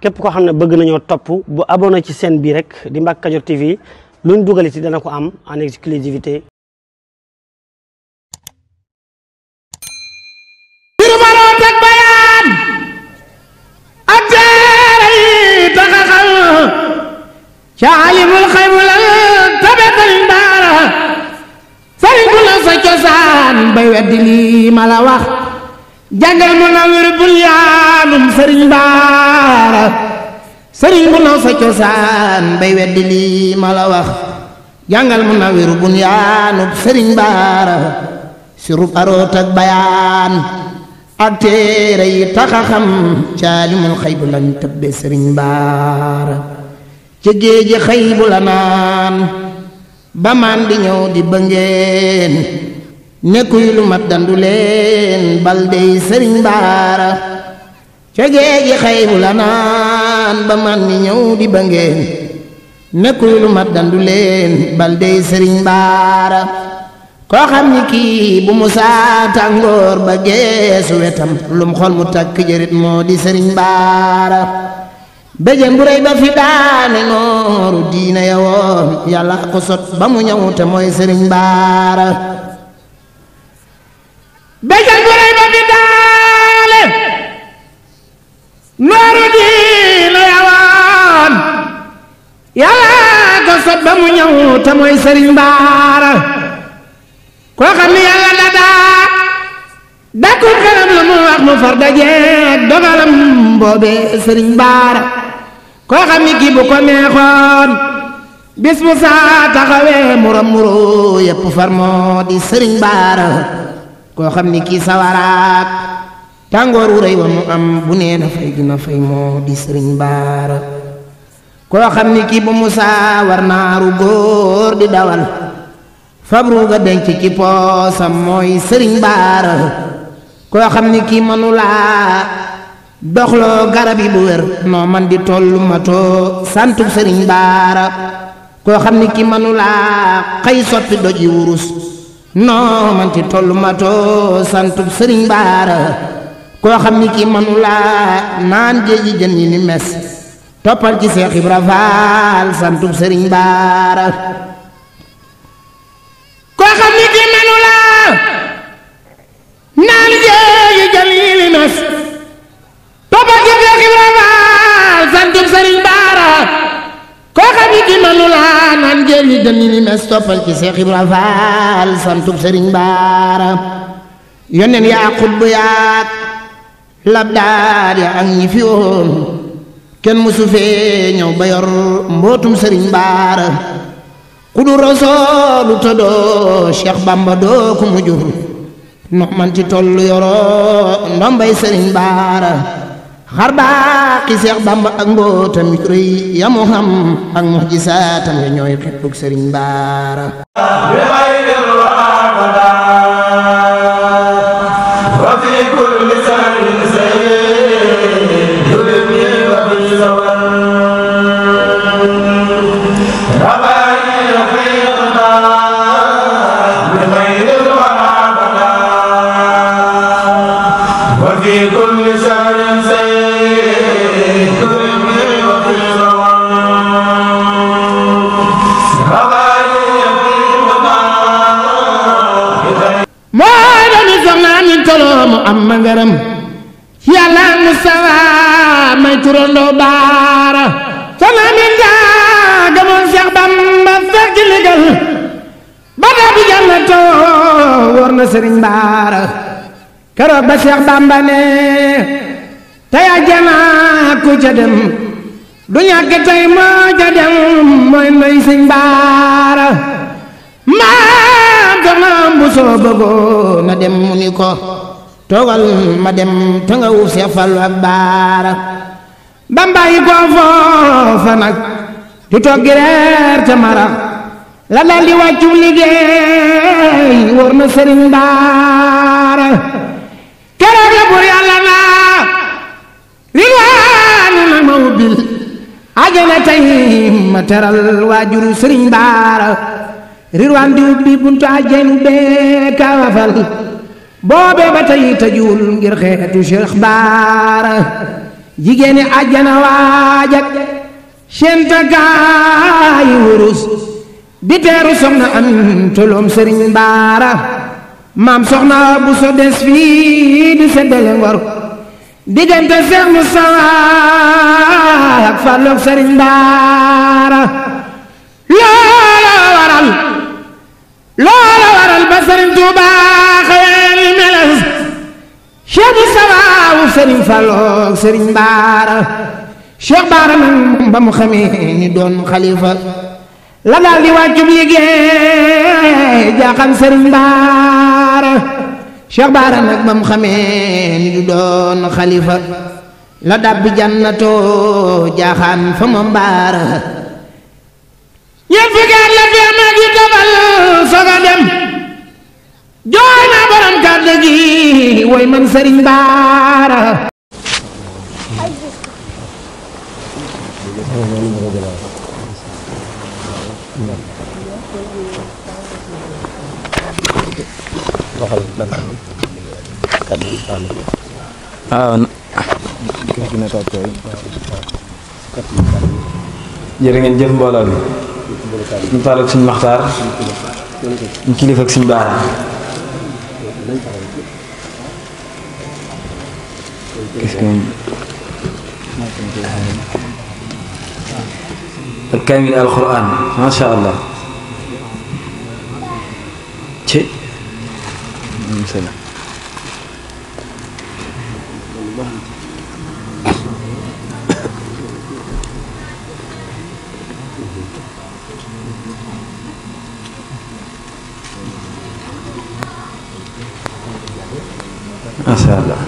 képp koo xam ne bëgg nañoo topp bu abonné ci chaîne bii rek di Mbacke Kadior TV luñ dugal ci dana ko am en exclusivité. Maroot ak bayaan ak teere yi taxaxal ca alimul xaybu la tabe sëriñ baara sëriñ bu la sa cosaan bay weddi lii ma la wax jàngal mu na wir bul yaanum sëriñ baara sëriñ bu la sa cosaan bay weddi lii ma la wax jàngal mu na wir bul yaanum sëriñ baara sirub aroot ak bayaan ak téere yi taxa xam caalimul xaybu lañ tëbbe sëriñ baara ca géeji xaybu la naan ba maan di ñëw di bëngeen nekkuy lu mat dandu leen bal dey sëriñ baara ca géeji xaybu la naan ba maan di ñëw di bëngeen nekkuy lu mat dandu leen bal dey sëriñ baara koo xam ni kii bu musaa tàngoor ba geesu wetam lum xol mu takk jërit moo di sëriñ baara béjén bu rëy ba fi daane nooru diine ya woon yàlla ko sot ba mu ñëw te mooy sëriñ baara béjén bu rëy ba fi daane nooru diine ya woon yàlla ko sot ba mu ñëw te mooy sëriñ baara koo xam ni yàlla dadaa dakul xelam lu mu wax mu far dajeek dogalam boobe sëriñ baara koo xam ni kii bu ko neexoon bis bu saa taxawee muram muro yépp far moo di sëriñ baara koo xam ni kii sawaraak tàngoor wu rëy wa mu am bu nee na fay dina fay moo di sëriñ baara koo xam ni kii bu mu saa war naaru góor di dawal fabru ga denc ci poosam mooy sëriñ baara koo xam ni kii manulaa doxloo garab yi bu wér noo man di tollu matoo santub sëriñ baara koo xam ni kii manulaa xëy soppi doj yi wurus noo man di tollu matoo santub sëriñ baara koo xam ni kii manulaa naan géeji jën yi ni mes toppal ci Seex Ibra Faal santub sëriñ baara koo xam ni kii manu la naan géeji jën yi li mes toppal ci Seex Ibra Faal santub sëriñ baara koo xam ni kii manu la naan géeji jën yi li mes toppal ci Seex Ibra Faal santub sëriñ baara yónneen yaa xutbu yaak labdaar ya ak ñi fi woon kenn musu fee ñëw ba yor mbootum sëriñ baara ku du rasoolu te doo Cheikh Bamba doo ku mu jur nox man ci tollu yoroo ndombay sëriñ baara xar baaxi Cheikh Bamba ak mbootam yu rëy yamu xam ak muxjisaatam ya ñooy xeppug sëriñ baara am ma ngaram yàlla Mustafa may turandoo baara sama min daa gamoon Seex Bamba fekk ligal ba daa bi jànnatoo wóor na sëriñ baara keroog ba Seex Bamba ne tey àjjana ku ca dem du ñàkk tey moo ca dem mooy may sëriñ baara maam soxna bu soo bëggoo na dem mu ni ko toogal ma dem te nga wuuf Seex Fallu ak baara Bamba yi ko foofa nag di toggi reer te mara la dal di wàccu liggéey wóor na sëriñ baara keroog la bur yàlla naa rilwaanu nag ma ubbil ajana tey ma teral waajuru sëriñ baara rilwaan di ubbi buntu ajanu bee kaawafal boobee ba tey tëjuwul ngir xeetu Cheikh baara jigéeni àjjana waajak seen takaayi wurus di teeru soxna am tolom sëriñ baara maam soxna bu so des fii di seddale ngor diggante Seex Musaa ak Fallook sëriñ baara loola waral ba sëriñ Tuubaa xëyal meles Cheikh Musaa wu sëriñ Fallook sëriñ baara Cheikh baara nag ba mu xamee ni doon xalifa la daal di wàccub liggéey jaaxal sëriñ baara Cheikh baara nag ba mu xamee ni du doon xalifa la dabbi jannatoo jaaxaan fa moom baara ñeent fukki at la fi am ak yu tofal soog a dem jooy naa borom kàddu gi woy man sëriñ baara jërë ngeen jëf mbooloo bi ñu taal ak suñu maxtaar ñu kilifa ak suñu baara ak kaamil alquran masha Allah ci masha Allah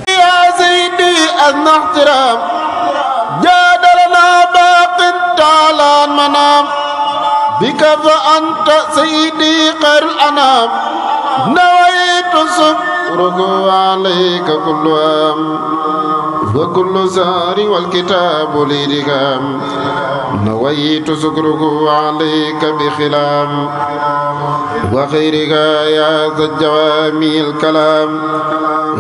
يا سيدي أدنى احترام جادلنا باق تعالى المنام بك فأنت سيدي خير الأنام نويت صبرك عليك كل عام وكل سهر والكتاب لدغام نويت شكرك عليك بخلام وخيرك يا ذا الجوامع الكلام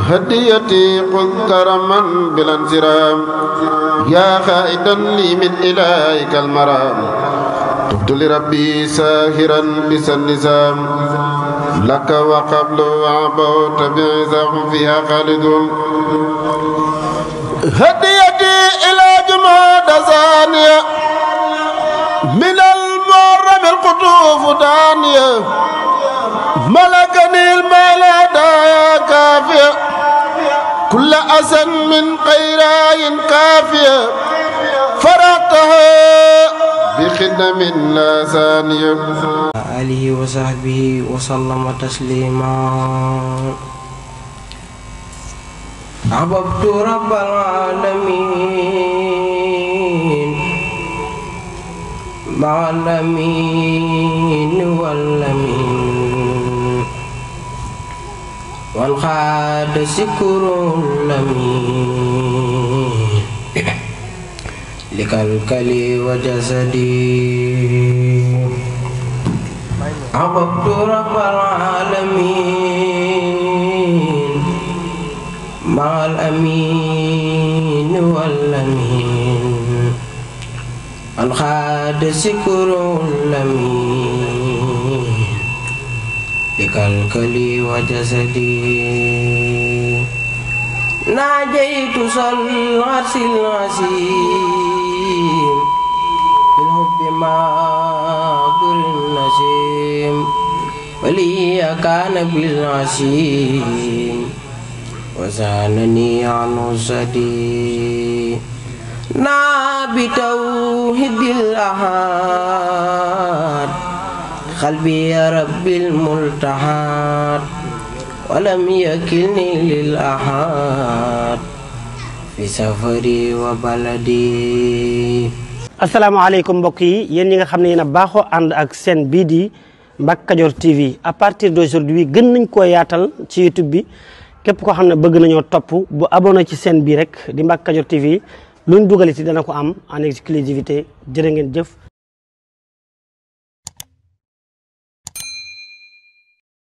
هديتي قل كرما بلا انسرام يا خائدا لي من إلهك المرام تبت لربي ساهرا بس النظام لك وقبل عبوت بعزهم فيها خالدون هديتي إلى جماد ثانية من المحرم القطوف دانية ملكني الملادى كافية كل أسن من قيراء كافية فرقتها بخدم لا ثانية آله وصحبه وسلم تسليما أحببت رب العالمين مع الأمين والأمين وانخاد سكر الأمين لكلكلي وجسدي أحببت رب العالمين مع الأمين والأمين انخاد سكر الأمين لكلكلي وجسدي ناجيت صلغة الغسيم بالحب ما بر النسيم ولي كان بالعسيم وزانني عنه سدي بتوحيد الأحد قلبي يا رب الملتحد ولم يكلني للأحد في سفري وبلدي. asalaamaaleykum mbokk yi yéen ñi nga xam ne yéen a baaxoo ànd ak seen bii di Mbacke Kadior TV à partir d'aujourd'hui gën nañ koo yaatal ci YouTube bi képp koo xam ne bëgg nañoo topp bu abonné ci chaîne bi rek di Mbacke Kadior TV luñ dugaliti dana ko am en exclusivité jërë ngeen jëf